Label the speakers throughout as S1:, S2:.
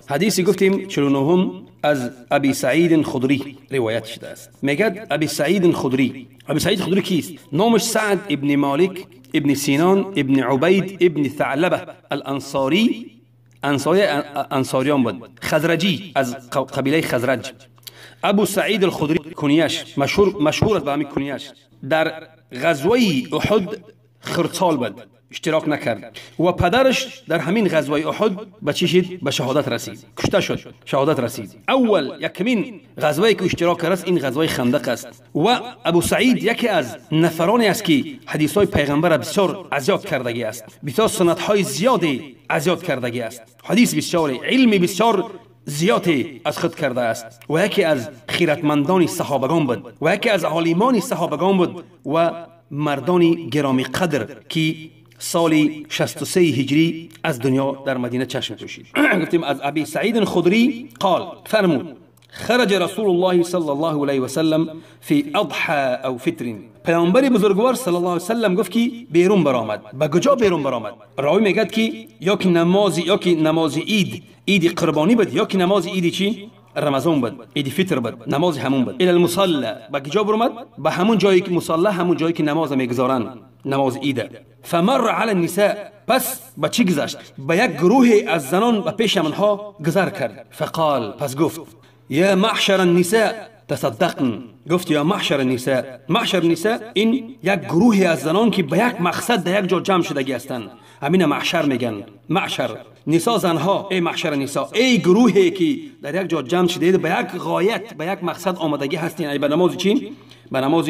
S1: حدیثی گفتیم 49 از ابی سعید خدری روایت شده است. میگد ابی سعید خدری، ابی سعید خدری کیست؟ نامش سعد ابن مالک ابن سینان ابن عبید ابن ثعلبه الانصاری، انصاری انصاریان بود، خزرجی از قبیله خزرج. ابو سعید الخدری کنیش مشهور است به همین کنیش. در غزوه احد خرطال بود، اشتراک نکرد و پدرش در همین غزوه احد به چی شد؟ به شهادت رسید، کشته شد، شهادت رسید. اول یکمین غزوه که اشتراک کرد این غزوه خندق است. و ابو سعید یکی از نفرانی است که حدیث های پیغمبر بسیار ازیاد کردگی است، بسیار سنت های زیادی ازیاد کردگی است، حدیث بسیار، علم بسیار زیادی از خود کرده است و یکی از خیرتمندان صحابگان بود و یکی از عالمان صحابگان بود و مردان گرامی قدر که سال 63 هجری از دنیا در مدینه چشم پوشید. گفتیم از ابی سعید خدری قال، فرمود خرج رسول الله صلی الله علیه و سلم فی اضحى او فطر. پیامبر بزرگوار صلی الله علیه و سلم گفت که بیرون برآمد. به کجا بیرون برآمد؟ راوی میگد که یا که نماز، یا که نماز عید، عید قربانی بود، یا که نماز عید چی؟ رمضان بود، عید فطر بود، نماز همون بود. الی المصلى، به کجا برآمد؟ به همون جایی که مصلی، همون جایی که نماز میگذارن، نماز عید. فمر علی النساء، پس به چی گذشت؟ به یک گروه از زنان به پیش منها گذر کرد. فقال، پس گفت یا معشر النساء تصدقن. گفت یا معشر النساء، معشر النساء این یک گروه از زنان که به یک مقصد در یک جا جمع شدگی هستند، همین معشر میگن. معشر نساء، زنها، ای معشر النساء، ای گروهی که در یک جا جمع شده به یک غایت، به یک مقصد آمدگی هستین، ای به نماز چی؟ به نماز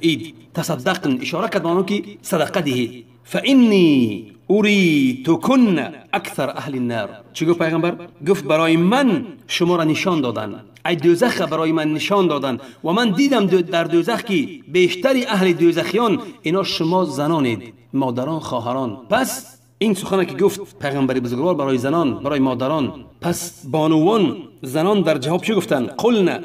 S1: عید. تصدقن، اشاره کرد به آنها که صدقه دهید. فانی اریتکن اکثر اهل النار. چی گفت پیغمبر؟ گفت برای من شما را نشان دادن، ای دوزخ برای من نشان دادن و من دیدم در دوزخ که بیشتری اهل دوزخیان اینا شما زنانید، مادران، خواهران. پس این سخنه که گفت پیغمبر بزرگوار برای زنان، برای مادران، پس بانوان زنان در جواب چی گفتن؟ قلنا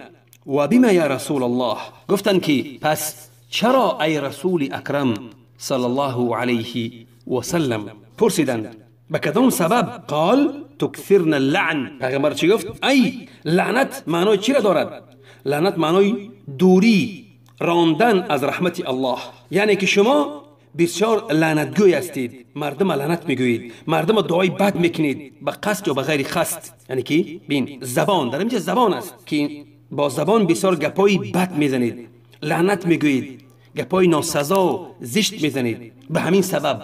S1: و بما یا رسول الله. گفتن که پس چرا ای رسول اکرم صلی الله علیه و سلم؟ پرسیدند به کدام سبب؟ قال تکثرن اللعن. پیغمبر چی گفت؟ ای لعنت معنای چی را دارد؟ لعنت معنای دوری، راندن از رحمت الله، یعنی که شما بسیار لعنتگوی هستید، مردم لعنت میگویید، مردم دعای بد میکنید به قصد یا به غیر قصد. یعنی که بین زبان، در اینجا زبان است که با زبان بسیار گپای بد میزنید، لعنت میگویید، گپای ناسزا و زشت میزنید. به همین سبب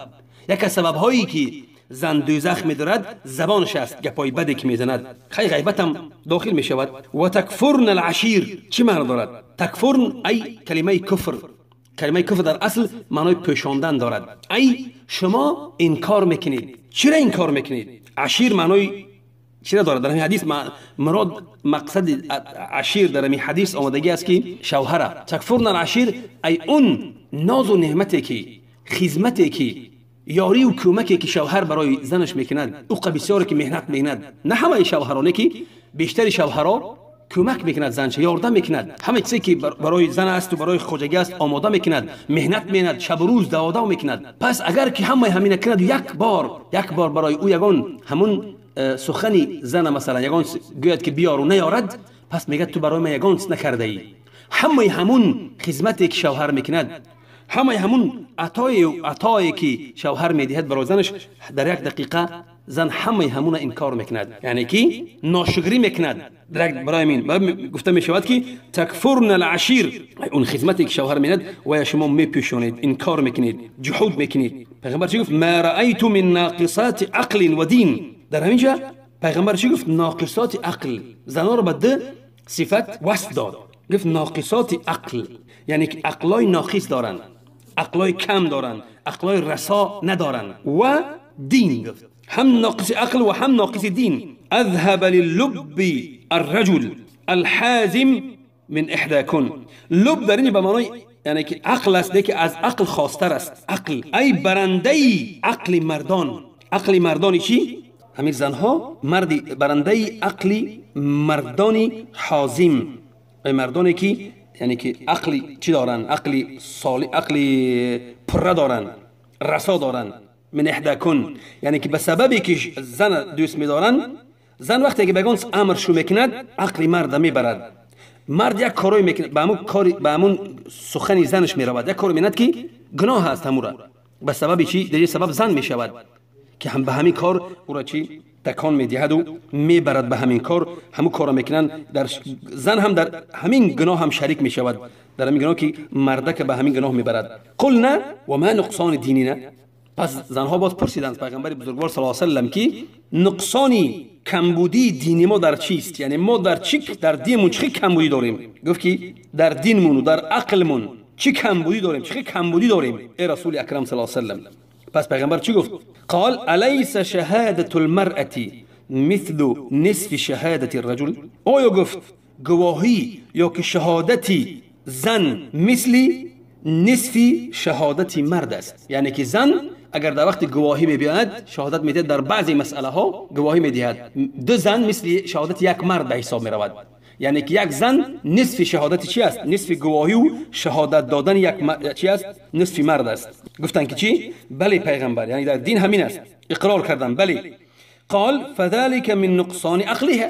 S1: یک از سبب هایی که زن دوزخ میدارد زبانش است، گپای بدی که میزند. خیلی غیبت هم داخل میشود. و تکفرن العشیر چی معنی دارد؟ تکفرن ای کلمه کفر، کلمه کفر در اصل معنای پوشاندن دارد. ای شما انکار میکنید. چرا انکار میکنید؟ عشیر معنای چرا دارد؟ در همین حدیث مراد مقصد عشیر در همین حدیث آمدگی است که شوهره. تکفرن العشیر ای اون ناز و نعمتی که، خدمتی که، یاری و کمکی که شوهر برای زنش میکند، او بسیار که مهنت میکند. نه همه شوهرانه که بیشتر شوهرها کمک میکند زنش، یاردم میکند، همه چیزی که برای زن است و برای خوجگی است آماده میکند، مهنت میکند، شب و روز دوادا میکند. پس اگر که همه همین کند، یک بار برای او یگان همون سخنی زن مثلا یگان گوید که بیار و نیارد، پس میگه تو برای من یگان نکرده ای. همه همون خدمتی که شوهر میکند، همه همون عطایی که شوهر میدهد برای زنش، در یک دقیقه زن همه همون انکار میکند، یعنی که ناشکری میکند. برای من گفته میشود که تکفرن العشیر، اون خدمتی که شوهر میند و شما میپوشونید، انکار میکنید، جحود میکنید. پیغمبر چی گفت؟ ما رأیت من ناقصات عقل و دین. در همینجا پیغمبر چی گفت؟ ناقصات عقل. زنها رو به دو صفت وصف داد، گفت ناقصات عقل، یعنی که عقلای ناقص دارند، عقلای کم دارند، عقلای رسا ندارند، و دین. گفت هم ناقص عقل و هم ناقص دین. اذهب للب الرجل الحازم من احداکن. لب در این به معنای یعنی که عقل است، که از عقل خاصتر است. عقل ای برنده عقل مردان. عقل مردانی چی؟ همین زنها مردی برنده عقل مردانی حازم، ای مردانی که یعنی که عقلی چی دارن؟ عقلی صالح، عقلی پره دارن، رسا دارن. من احداکن یعنی که به سببی که زن دوست میدارن، زن وقتی که بگون امر شو میکند عقل مرد میبرد. مرد یک کارای میکند، به همون کاری، به همون سخن زنش میرود، یک کار میکند که گناه است همورا. به سبب چی؟ در سبب زن میشود که هم به همین کار او را چی تکان میدهد و میبرد به همین کار، همون کارا میکنن. در زن هم در همین گناه هم شریک میشود، در همین گناه که مردک به همین گناه میبرد. قلنا و ما نقصان دینینا. پس زنها باز پرسیدند پیغمبر بزرگوار صلی الله علیه و سلم که نقصانی کمبودی دینی ما در چیست؟ یعنی ما در چی، در دینمون چه کمبودی داریم؟ گفت که در دینمون و در عقلمون چی کمبودی داریم، چه کمبودی داریم ای رسول اکرم صلی الله علیه و سلم. پس پیغمبر چی گفت؟ قال الیس شهادة المرأة مثل نصف شهادة الرجل. آیا گفت گواهی یا که شهادتی زن مثل نصف شهادت مرد است؟ یعنی که زن اگر در وقت گواهی میبیند شهادت میدهد، در بعضی مسئله ها گواهی میدهد، دو زن مثل شهادت یک مرد به حساب میرود. یعنی که یک زن نصف شهادت چی است؟ نصف گواهی و شهادت دادن یک چی است؟ نصف مرد است. گفتن که چی؟ بله پیغمبر، یعنی در دین همین است، اقرار کردن بله. قال فذلك من نقصان عقلها.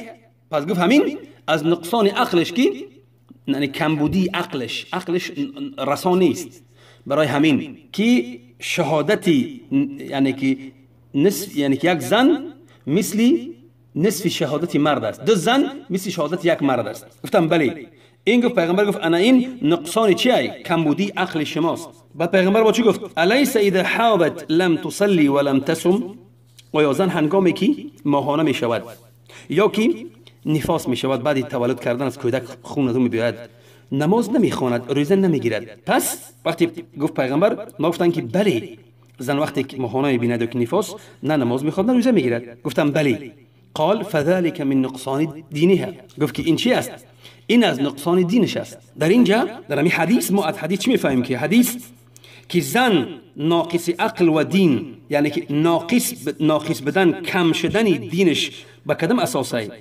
S1: پس گفت همین از نقصان عقلش که یعنی کمبودی عقلش، عقلش رسا نیست، برای همین که شهادتی یعنی که نصف، یعنی که یک زن مثل نصف شهادت مرد است، دو زن مثل شهادت یک مرد است. گفتم بله. این گفت پیغمبر گفت انا این نقصان چیه؟ کمبودی عقل شماست. بعد پیغمبر با چی گفت؟ الیس اذا حاضت لم تصلی ولم تصم. آیا زن هنگامی که ماهانه می شود یا که نفاس می شود بعد تولد کردن از کودک خون از او می بیاید، نماز نمیخواند، روزه نمیگیرد. پس وقتی گفت پیغمبر، ما گفتن که بله، زن وقتی که ماهانه میبیند و که نفاس، نه نماز میخواد نه روزه میگیرد. گفتم بله. قال فذلك من نقصان دینها. گفت که این چی است؟ این از نقصان دینش است. در اینجا در همین حدیث ما از حدیث چی میفهمیم؟ که حدیث که زن ناقص عقل و دین، یعنی که ناقص بدن، کم شدن دینش به کدام اساسه؟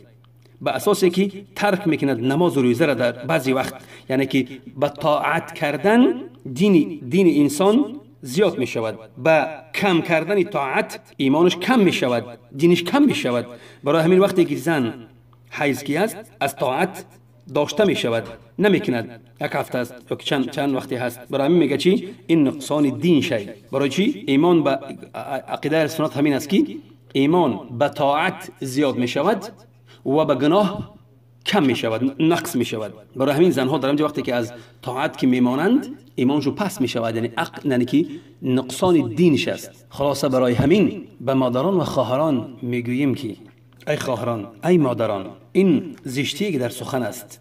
S1: به اساسی که ترک میکند نماز و روزه را در بعضی وقت، یعنی که به طاعت کردن دین انسان زیاد می شود، به کم کردن طاعت ایمانش کم می شود، دینش کم می شود. برای همین وقتی که زن حیض کی است از طاعت داشته می شود، نمی کند، یک هفته است یا چند وقتی هست. برای همین میگه چی؟ این نقصان دین شی. برای چی؟ ایمان به عقیده سنت همین است که ایمان به طاعت زیاد می شود و به گناه کم می شود، نقص می شود. برای همین زنها در اینجا وقتی که از طاعت که میمانند ایمانشو پس می شود، یعنی عقل، یعنی که نقصان دینش است. خلاصه برای همین به مادران و خواهران میگوییم که ای خواهران، ای مادران، این زشتی که در سخن است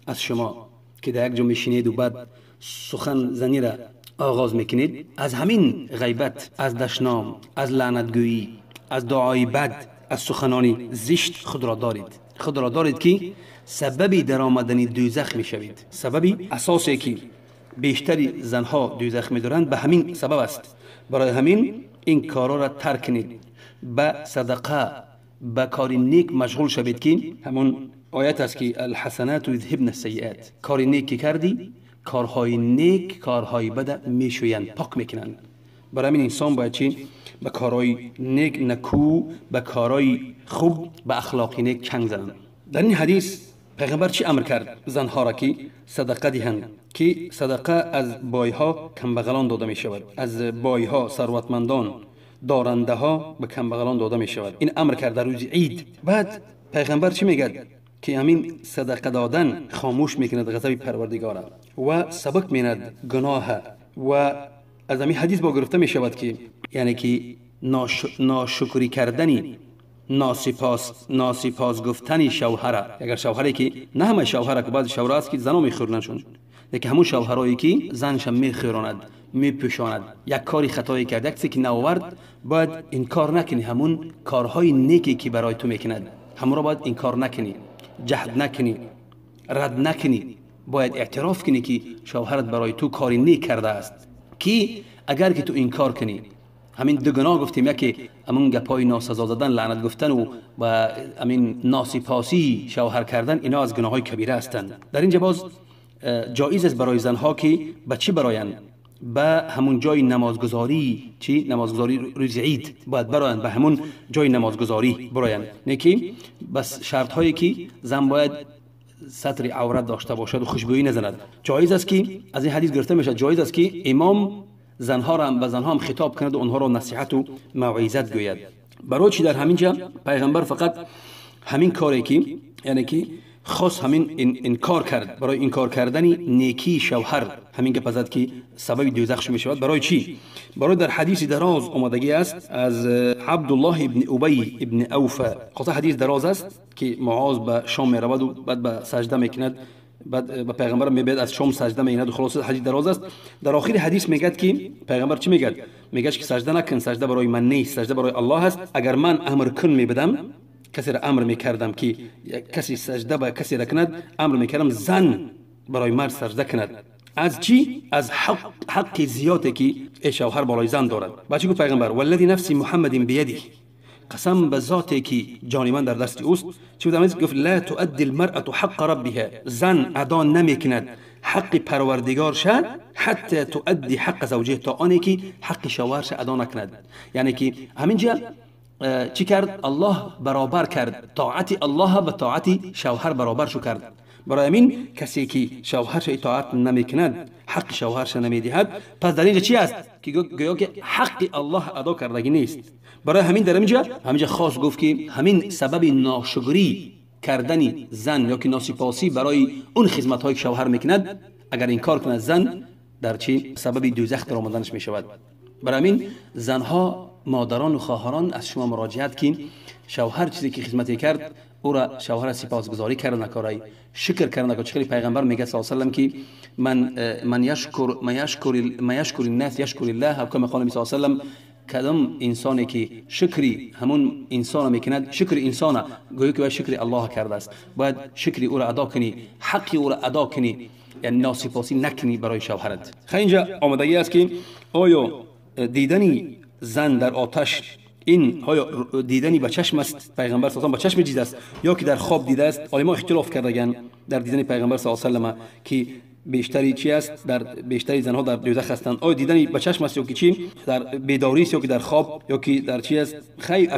S1: از شما که در یک جا میشینید و بعد سخن زنی را آغاز میکنید، از همین غیبت، از دشنام، از لعنتگویی، از دعای بد، از سخنان زشت خود را دارید. خود را دارید که سببی در آمدن دوزخ میشوید. سببی اساسی که بیشتری زنها دوزخ میدارند به همین سبب است. برای همین این کارا را ترک کنید، به صدقه، به کار نیک مشغول شوید که همون آیت است که الحسنات یذهبن السیئات. کار نیک که کردی، کارهای نیک کارهای بد میشویند، پاک میکنند. برای همین انسان باید چی؟ به کارهای نیک نکو، به کارهای خوب، به اخلاق نیک چنگ زنند. در این حدیث پیغمبر چی امر کرد؟ زنها را که صدقه دهند، که صدقه از بایها کمبغلان داده می شود، از بایها ثروتمندان دارنده ها به کمبغلان داده می شود. این امر کرد در روز عید. بعد پیغمبر چی میگه؟ که همین صدقه دادن خاموش میکند غضب پروردگار و سبک میند گناه. و از همین حدیث با گرفته می شود که یعنی که ناشکری کردنی، ناسپاس گفتنی شوهره. اگر شوهری که نه همه شوهره، که بعضی شوهره است که زنا میخورنشون، لیکن همون شوهرایی که زنش میخوراند، میپوشاند، یک کاری خطایی کرد، یک چیزی که نآورد، باید انکار نکنی. همون کارهای نیکی که برای تو میکند همون را باید انکار نکنی، جهد نکنی، رد نکنی. باید اعتراف کنی که شوهرت برای تو کاری نیک کرده است، که اگر که تو انکار کنی، همین دو گناه گفتیم، یکی همون گپای ناسزا زدن، لعنت گفتن و همین ناسپاسی شوهر کردن، اینا از گناه‌های کبیره هستند. در اینجا باز جایز است برای زنها که به چی برایند؟ به همون جای نمازگذاری، چی؟ نمازگذاری روز عید باید برایند، به همون جای نمازگذاری برایند. نه که بس شرط هایی که زن باید ستر عورت داشته باشد و خوشبویی نزند. جایز است که از این حدیث گرفته میشه، جایز است که امام زنها را به زنها هم خطاب کند و آنها را نصیحت و موعظت گوید. برای چی در همین جا پیغمبر فقط همین کاری که یعنی که خاص همین انکار کرد، برای انکار کردن نیکی شوهر همین که پزد که سبب دوزخ میشود. برای چی؟ برای در حدیث دراز آمدگی است از عبدالله ابن ابی ابن اوفا، خاصه حدیث دراز است که معاذ به شام میرود و بعد به سجده میکند، بعد به پیغمبر میبید از شام سجده میکند و خلاص حدیث دراز است. در آخر حدیث میگد که پیغمبر چی میگد؟ میگه که سجده نکن، سجده برای من نیست، سجده برای الله است. اگر من امر کن میبدم، کسی را امر میکردم که کسی سجده به کسی را کند، امر میکردم زن برای مرد سجده کند. از چی؟ از حق زیادی که شوهر بالای زن دارد. بچه گفت پیغمبر والذی نفسی محمد بیده، قسم به ذاتی که جان من در دست اوست. چی بود؟ گفت لا تؤدي المرأة حق ربها، زن ادا نمیکند حق پروردگار شد حتی تؤدي حق زوجه، تا آنی که حق شوهرش ادا نکند. یعنی که همینجا چی کرد؟ الله برابر کرد، طاعت الله به طاعت شوهر برابر شو کرد. برای همین کسی که شوهرش اطاعت نمیکند، حق شوهرش نمیدهد، پس در اینجا چی است؟ که گویا که حق الله ادا کردگی نیست. برای همین در همینجا خاص گفت که همین سبب ناشکری کردن زن یا که ناسپاسی برای اون خدمت هایی که شوهر میکند، اگر این کار کند زن در چی؟ سبب دوزخ در آمدنش میشود. برای همین زنها، مادران و خواهران از شما مراجعت کن، شوهر چیزی که خدمتی کرد او را شوهر سپاسگزاری کرد نکارای، شکر کرد نکار. چخیلی پیغمبر میگه صلی الله علیه و سلم که من یشکر ما یشکر الناس یشکر الله، او کما قال صلی الله علیه و سلم، کدام انسانی که شکری همون انسان میکند، شکر انسان گویی که شکر الله کرده است. باید شکری او را ادا کنی، حقی او را ادا کنی، یعنی ناسپاسی نکنی برای شوهرت. خیلی اینجا آمدگی است که آیا دیدنی زن در آتش این آیا دیدنی به چشم است، پیغمبر صلی الله علیه و به چشم دیده است یا که در خواب دیده است؟ علما اختلاف کردن در دیدن پیغمبر صلی الله علیه و که بیشتری چی است، در بیشتری زنها در دوزخ هستند. آیا دیدنی به چشم است یا که چی، در بیداری است یا که در خواب یا که در چی است؟ خیلی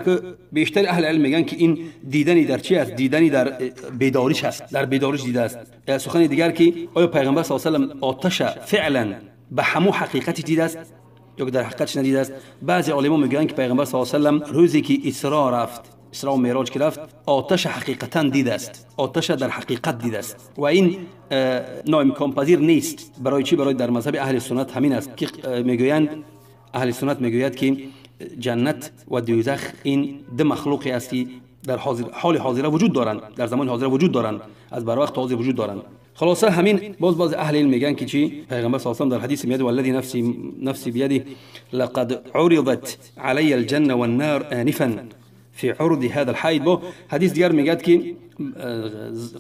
S1: بیشتر اهل علم میگن که این دیدنی در چی است، دیدنی در بیداریش است، در بیداریش دیده است. سخن دیگر که آیا پیغمبر صلی الله علیه و آتش فعلا به همو حقیقتی دیده است یا که در حقیقتش ندیده است؟ بعضی علما میگن که پیغمبر صلی الله علیه و سلم روزی که اسراء رفت، اسراء و معراج که رفت، آتش حقیقتا دیده است، آتش در حقیقت دیده است و این ناامکان پذیر نیست. برای چی؟ برای در مذهب اهل سنت همین است که میگویند، اهل سنت میگوید که جنت و دوزخ این دو مخلوقی است که در حال حاضر وجود دارند، در زمان حاضر وجود دارند، از بر وقت حاضر وجود دارند. خلاصه همین باز اهل علم میگن که چی؟ پیغمبر صلی الله علیه و در حدیث میاد والذی نفسی بیده لقد عرضت علی الجنه والنار آنفا فی عرض هذا الحائط. با حدیث دیگر میگه که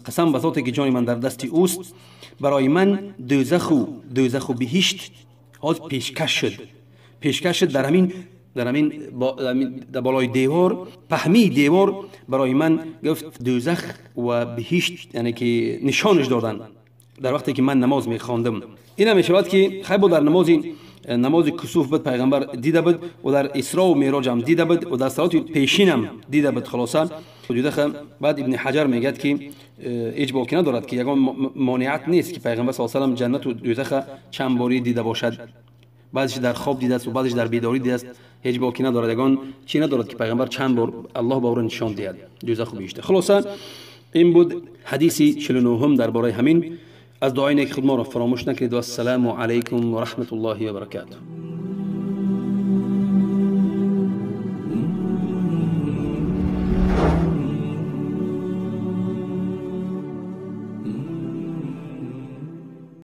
S1: قسم به ذاتی که جان من در دست اوست، برای من دوزخ و بهشت حاضر پیشکش شد، پیشکش شد در همین در بالای دیوار، پهمی دیوار برای من گفت دوزخ و بهشت، یعنی که نشانش دادن در وقتی که من نماز میخواندم. این هم میشود که خیلی در نماز کسوف بود پیغمبر دیده بود و در اسراء و معراج هم دیده بود و در صلات پیشین هم دیده بود. خلاصه دوزخ. بعد ابن حجر میگه که هیچ باکی ندارد که یگان مانعت نیست که پیغمبر صلی الله علیه و جنت و دوزخ چند باری دیده باشد، بعضیش در خواب دیده است و بعضیش در بیداری دیده است. هیچ باکی ندارد، یگان چی ندارد که پیغمبر چند بار الله به او را نشان دهد دوزخ و بهشت. خلاصه این بود حدیث 49 درباره همین. از دعای نیک خود ما را فراموش نکنید و السلام علیکم و رحمت الله و برکاته.